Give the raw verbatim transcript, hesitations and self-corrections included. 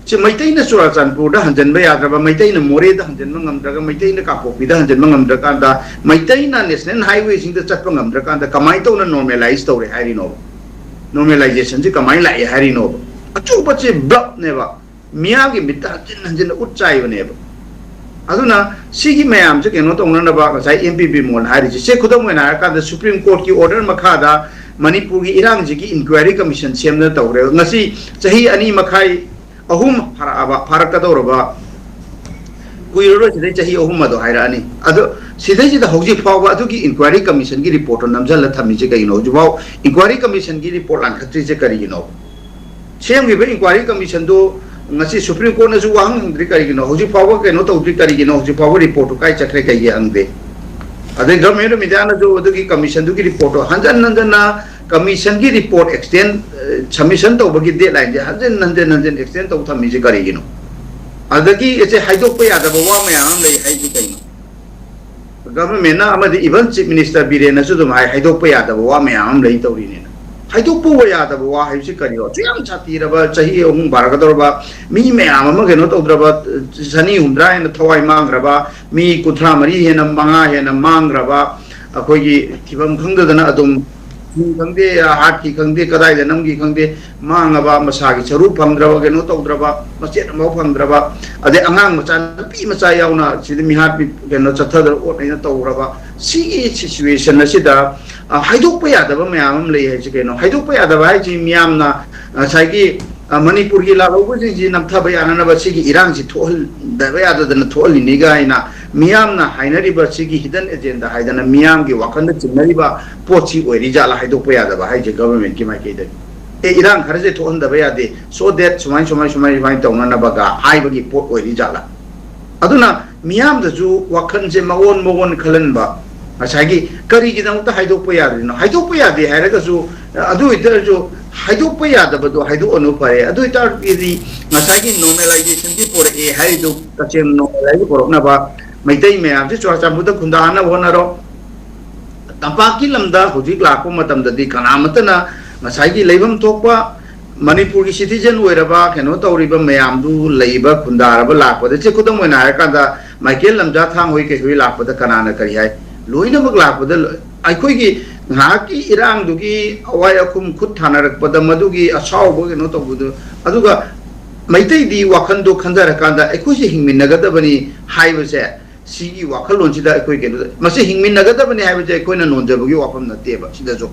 ꯁꯤ ꯃꯩꯇꯩꯅ ꯆꯨꯔꯥꯆꯥꯟꯄꯨꯔꯗ ꯍꯟꯖꯤꯟꯕ ꯌꯥꯗ꯭ꯔꯕ, ꯃꯩꯇꯩꯅ ꯃꯣꯔꯦꯗ ꯍꯟꯖꯤꯟꯕ ꯉꯝꯗ꯭ꯔꯒ, ꯃꯩꯇꯩꯅ ꯀꯥꯡꯄꯣꯛꯄꯤꯗ ꯍꯟꯖꯤꯟꯕ ꯉꯝꯗ꯭ꯔꯀꯥꯟꯗ, ꯃꯩꯇꯩꯅ ꯅꯦꯁꯅꯦꯜ ꯍꯥꯏꯋꯦꯁꯤꯡꯗ ꯆꯠꯄ ꯉꯝꯗ꯭ꯔꯀꯥꯟꯗ ꯀꯃꯥꯏꯅ ꯇꯧꯅ ꯅꯣꯔꯃꯦꯂꯥꯏꯁ ꯇꯧꯔꯦ ꯍꯥꯏꯔꯤꯅꯣꯕ? ꯅꯣꯔꯃꯦꯂꯥꯏꯖꯦꯁꯟꯁꯤ ꯀꯃꯥꯏꯅ ꯂꯥꯛꯑꯦ ꯍꯥꯏꯔꯤꯅꯣꯕ? ꯑꯆꯨꯝꯕꯁꯤ ꯕ꯭ꯂꯞꯅꯦꯕ, ꯃꯤꯌꯥꯝꯒꯤ ꯃꯤꯠꯇ ꯍꯟꯖꯤꯟ ꯍꯟꯖꯤꯟꯅ ꯎꯠ ꯆꯥꯏꯕꯅꯦꯕ꯫ ꯑꯗꯨꯅ ꯁꯤꯒꯤ ꯃꯌꯥꯝꯁꯦ ꯀꯩꯅꯣ ꯇꯧꯅꯅꯕ ꯉꯁꯥꯏ ꯑꯦꯝ ꯄꯤ ꯕꯤꯃꯣꯜꯅ ꯍꯥꯏꯔꯤꯁꯦ, ꯁꯦ ꯈꯨꯗꯝ ꯑꯣꯏꯅ ꯍꯥꯏꯔꯀꯥꯟꯗ ꯁꯨꯄ꯭ꯔꯤꯝ ꯀꯣꯔꯠꯀꯤ ꯑꯣꯔꯗꯔ ꯃꯈꯥꯗ ꯃꯅꯤꯄꯨꯔꯒꯤ ꯏꯔꯥꯡꯁꯤꯒꯤ ꯏꯟꯀ꯭ꯋꯥꯏꯔꯤ ꯀꯃꯤꯁꯟ ꯁꯦꯝꯗꯅ ꯇꯧꯈ꯭ꯔꯦ꯫ ꯉꯁꯤ ꯆꯍꯤ ꯑꯅꯤ ꯃꯈꯥꯏ, ꯑꯍꯨꯝ ꯐꯥꯔꯛꯑꯕ, ꯐꯥꯔꯛꯀꯗꯧꯔꯕ ꯀꯨꯏꯔꯔꯣꯏ, ꯁꯤꯗꯩ ꯆꯍꯤ ꯑꯍꯨꯝ ꯑꯗꯣ ꯍꯥꯏꯔꯛꯑꯅꯤ꯫ ꯑꯗꯣ ꯁꯤꯗꯩꯁꯤꯗ ꯍꯧꯖꯤꯛ ꯐꯥꯎꯕ ꯑꯗꯨꯒꯤ ꯏꯟꯀ꯭ꯋꯥꯏꯔꯤ ꯀꯃꯤꯁꯟꯒꯤ ꯔꯤꯄꯣꯔꯠꯇꯣ ꯅꯝꯁꯤꯜꯂ ꯊꯝꯃꯤꯁꯦ ꯀꯩꯒꯤꯅꯣ? ꯍꯧꯖꯤꯛꯐꯥꯎ ꯏꯟꯀ꯭ꯋꯥꯏꯔꯤ ꯀꯃꯤꯁꯟꯒꯤ ꯔꯤꯄꯣꯔꯠ ꯂꯥꯟꯈꯠꯇ꯭ꯔꯤꯁꯦ ꯀꯔꯤꯒꯤꯅꯣ? ꯁꯦꯝꯈꯤꯕ ꯏꯟꯀ꯭ꯋꯥꯏꯔꯤ ꯀꯃꯤꯁꯟꯗꯨ ꯉꯁꯤ ꯁꯨꯄ꯭ꯔꯤꯝ ꯀꯣꯔꯠꯅꯁꯨ ꯋꯥꯍꯪ ꯍꯪꯗ꯭ꯔꯤ ꯀꯔꯤꯒꯤꯅꯣ? ꯍꯧꯖꯤꯛ ꯐꯥꯎꯕ ꯀꯩꯅꯣ ꯇꯧꯗ꯭ꯔꯤ ꯀꯔꯤꯒꯤꯅꯣ? ꯍꯧꯖꯤꯛ ꯐꯥꯎꯕ ꯔꯤꯄꯣꯔꯠꯇꯨ ꯀꯥꯏ ꯆꯠꯈ꯭ꯔꯦ ꯀꯩꯒꯤ ꯍꯪꯗꯦ? ꯑꯗꯩ ꯒꯚꯔꯟꯃꯦꯟ ꯑꯣꯐ ꯏꯟꯗꯤꯌꯥꯅꯁꯨ ꯑꯗꯨꯒꯤ ꯀꯃꯤꯁꯟꯗꯨꯒꯤ ꯔꯤꯄꯣꯔꯠꯇꯣ ꯍꯟꯖꯟ ꯍꯟꯖꯟꯅ, ꯀꯃꯤꯁꯟꯒꯤ ꯔꯤꯄꯣꯔꯠ ꯑꯦꯛꯁꯇꯦꯟ, ꯁꯕꯃꯤꯁꯟ ꯇꯧꯕꯒꯤ ꯗꯦꯠꯂꯥꯏꯟꯁꯦ ꯍꯟꯖꯟ ꯍꯟꯖꯟ ꯍꯟꯖꯟ ꯑꯦꯛꯁꯇꯦꯟ ꯇꯧ ꯊꯝꯃꯤꯁꯦ ꯀꯔꯤꯒꯤꯅꯣ? ꯑꯗꯒꯤ ꯏꯆꯦ, ꯍꯥꯏꯗꯣꯛꯄ ꯌꯥꯗꯕ ꯋꯥ ꯃꯌꯥꯝ ꯑꯃ ꯂꯩ ꯍꯥꯏꯁꯦ ꯀꯩꯅꯣ? ꯒꯚꯔꯟꯃꯦꯟꯅ ꯑꯃꯗꯤ ꯏꯚꯟ ꯆꯤꯐ ꯃꯤꯅꯤꯁꯇꯔ ꯕꯤꯔꯦꯟꯅꯁꯨ ꯑꯗꯨꯝ ꯍꯥꯏ, ꯍꯥꯏꯗꯣꯛꯄ ꯌꯥꯗꯕ ꯋꯥ ꯃꯌꯥꯝ ꯑꯃ ꯂꯩ ꯇꯧꯔꯤꯅꯦꯅ꯫ ꯍꯥꯏꯗꯣꯛꯄ ꯌꯥꯗꯕ ꯋꯥ ꯍꯥꯏꯕꯁꯤ ꯀꯔꯤꯅꯣ? ꯑꯁꯨꯛ ꯌꯥꯝ ꯁꯥꯊꯤꯔꯕ, ꯆꯍꯤ ꯑꯍꯨꯝ ꯕꯥꯔꯒꯗꯧꯔꯕ, ꯃꯤ ꯃꯌꯥꯝ ꯑꯃ ꯀꯩꯅꯣ ꯇꯧꯗ꯭ꯔꯕ, ꯆꯅꯤ ꯍꯨꯝꯗ꯭ꯔꯥ ꯍꯦꯟꯅ ꯊꯋꯥꯏ ꯃꯥꯡꯈ꯭ꯔꯕ, ꯃꯤ ꯀꯨꯟꯊ꯭ꯔꯥ ꯃꯔꯤ ꯍꯦꯟꯅ, ꯃꯉꯥ ꯍꯦꯟꯅ ꯃꯥꯡꯈ꯭ꯔꯕ, ꯑꯩꯈꯣꯏꯒꯤ ꯐꯤꯕꯝ ꯈꯪꯗꯗꯅ ꯑꯗꯨꯝ, ꯈꯪꯗꯦ, ꯍꯥꯠꯈꯤ ꯈꯪꯗꯦ, ꯀꯗꯥꯏꯗ ꯅꯝꯈꯤ ꯈꯪꯗꯦ, ꯃꯥꯡꯉꯕ, ꯃꯁꯥꯒꯤ ꯁꯔꯨꯛ ꯐꯪꯗ꯭ꯔꯕ, ꯀꯩꯅꯣ ꯇꯧꯗ꯭ꯔꯕ, ꯃꯆꯦꯠ ꯑꯃꯐꯥꯎ ꯐꯪꯗ꯭ꯔꯕ, ꯑꯗꯩ ꯑꯉꯥꯡ ꯃꯆꯥ, ꯅꯨꯄꯤ ꯃꯆꯥ ꯌꯥꯎꯅ ꯁꯤꯗ ꯃꯤꯍꯥꯠ ꯃꯤ-, ꯀꯩꯅꯣ, ꯆꯠꯊꯗꯅ ꯑꯣꯠꯅꯩꯅ ꯇꯧꯔꯕ, ꯁꯤꯒꯤ ꯁꯤꯆꯨꯋꯦꯁꯟ ꯑꯁꯤꯗ, ꯑ, ꯍꯥꯏꯗꯣꯛꯄ ꯌꯥꯗꯕ ꯃꯌꯥꯝ ꯑꯃ ꯂꯩ ꯍꯥꯏꯁꯦ ꯀꯩꯅꯣ? ꯍꯥꯏꯗꯣꯛꯄ ꯌꯥꯗꯕ ꯍꯥꯏꯁꯤ ꯃꯤꯌꯥꯝꯅ ꯉꯁꯥꯏꯒꯤ, ꯑ, ꯃꯅꯤꯄꯨꯔꯒꯤ ꯂꯥꯜꯍꯧꯕꯁꯤꯡꯁꯤ ꯅꯝꯊꯕ ꯌꯥꯅꯅꯕ ꯁꯤꯒꯤ ꯏꯔꯥꯡꯁꯤ ꯊꯣꯛꯍꯟꯗꯕ ꯌꯥꯗꯗꯅ ꯊꯣꯛꯍꯜꯂꯤꯅꯤ ꯀꯥꯏꯅ ꯃꯤꯌꯥꯝꯅ ꯍꯥꯏꯅꯔꯤꯕ ꯁꯤꯒꯤ ꯍꯤꯗꯟ ꯑꯦꯖꯦꯟꯗꯥ ꯍꯥꯏꯗꯅ ꯃꯤꯌꯥꯝꯒꯤ ꯋꯥꯈꯜꯗ ꯆꯤꯡꯅꯔꯤꯕ ꯄꯣꯠꯁꯤ ꯑꯣꯏꯔꯤ ꯖꯥꯠꯂꯥ ꯍꯥꯏꯗꯣꯛꯄ ꯌꯥꯗꯕ ꯍꯥꯏꯁꯦ ꯒꯚꯔꯟꯃꯦꯟꯠꯀꯤ ꯃꯥꯏꯀꯩꯗꯒꯤ? ꯑꯦ, ꯏꯔꯥꯡ ꯈꯔꯁꯦ ꯊꯣꯛꯍꯟꯗꯕ ꯌꯥꯗꯦ, so that ꯁꯨꯃꯥꯏ, ꯁꯨꯃꯥꯏ, ꯁꯨꯃꯥꯏ, ꯁꯨꯃꯥꯏꯅ ꯇꯧꯅꯅꯕꯒ ꯍꯥꯏꯕꯒꯤ ꯄꯣꯠ ꯑꯣꯏꯔꯤ ꯖꯥꯠꯂꯥ? ꯑꯗꯨꯅ ꯃꯤꯌꯥꯝꯗꯁꯨ ꯋꯥꯈꯜꯁꯦ ꯃꯑꯣꯟ ꯃꯑꯣꯟ ꯈꯜꯍꯟꯕ, ꯉꯁꯥꯏꯒꯤ ꯀꯔꯤꯒꯤꯗꯃꯛꯇ ꯍꯥꯏꯗꯣꯛꯄ ꯌꯥꯗ꯭ꯔꯤꯅꯣ? ꯍꯥꯏꯗꯣꯛꯄ ꯌꯥꯗꯦ ꯍꯥꯏꯔꯒꯁꯨ, ꯑꯗꯨ ꯑꯣꯏꯇꯥꯔꯁꯨ ꯍꯥꯏꯗꯣꯛꯄ ꯌꯥꯗꯕꯗꯣ ꯍꯥꯏꯗꯣꯛꯑꯅꯨ ꯐꯔꯦ꯫ ꯑꯗꯨ ꯑꯣꯏꯇꯥꯔꯗꯤ ꯉꯁꯥꯏꯒꯤ ꯅꯣꯔꯃꯦꯂꯥꯏꯖꯦꯁꯟꯒꯤ ꯄꯣꯔꯛꯑꯦ ꯍꯥꯏꯔꯤꯗꯨ ꯇꯁꯦꯡꯅ ꯅꯣꯔꯃꯦꯂꯥꯏꯖ ꯄꯣꯔꯛꯅꯕ ꯃꯩꯇꯩ ꯃꯌꯥꯝꯁꯦ ꯆꯨꯔꯥꯆꯥꯟꯄꯨꯔꯗ ꯈꯨꯟꯗꯥꯍꯟꯅꯕ ꯍꯣꯠꯅꯔꯣ꯫ ꯇꯝꯄꯥꯛꯀꯤ ꯂꯝꯗ ꯍꯧꯖꯤꯛ ꯂꯥꯛꯄ ꯃꯇꯝꯗꯗꯤ ꯀꯅꯥꯃꯠꯇꯅ ꯉꯁꯥꯏꯒꯤ ꯂꯩꯐꯝ ꯊꯣꯛꯄ ꯃꯅꯤꯄꯨꯔꯒꯤ ꯁꯤꯇꯤꯖꯟ ꯑꯣꯏꯔꯕ, ꯀꯩꯅꯣ ꯇꯧꯔꯤꯕ ꯃꯌꯥꯝꯗꯨ ꯂꯩꯕ, ꯈꯨꯟꯗꯥꯔꯕ, ꯂꯥꯛꯄꯗ, ꯁꯤ ꯈꯨꯗꯝ ꯑꯣꯏꯅ ꯍꯥꯏꯔꯀꯥꯟꯗ, ꯃꯥꯏꯀꯦꯜ ꯂꯝꯖꯥ ꯊꯥꯡ ꯍꯣꯏ ꯀꯩꯍꯣꯏ ꯂꯥꯛꯄꯗ ꯀꯅꯥꯅ ꯀꯔꯤ ꯍꯥꯏ? ꯂꯣꯏꯅꯃꯛ ꯂꯥꯛꯄꯗ, ꯑꯩꯈꯣꯏꯒꯤ ꯉꯥꯏꯍꯥꯛꯀꯤ ꯏꯔꯥꯡꯗꯨꯒꯤ ꯑꯋꯥꯏ ꯑꯈꯨꯝ ꯈꯨꯠ ꯊꯥꯅꯔꯛꯄꯗ, ꯃꯗꯨꯒꯤ ꯑꯁꯥꯎꯕ ꯀꯩꯅꯣ ꯇꯧꯕꯗꯨ, ꯑꯗꯨꯒ ꯃꯩꯇꯩꯗꯤ ꯋꯥꯈꯟꯗꯣ ꯈꯟꯖꯔꯀꯥꯟꯗ, ꯑꯩꯈꯣꯏꯁꯦ ꯍꯤꯡꯃꯤꯟꯅꯒꯗꯕꯅꯤ ꯍꯥꯏꯕꯁꯦ, ꯁꯤꯒꯤ ꯋꯥꯈꯜꯂꯣꯟꯁꯤꯗ ꯑꯩꯈꯣꯏ ꯀꯩꯅꯣ, ꯃꯁꯤ ꯍꯤꯡꯃꯤꯟꯅꯒꯗꯕꯅꯤ ꯍꯥꯏꯕꯁꯦ ꯑꯩꯈꯣꯏꯅ ꯅꯣꯟꯖꯕꯒꯤ ꯋꯥꯐꯝ ꯅꯠꯇꯦꯕ꯫ ꯁꯤꯗꯁꯨ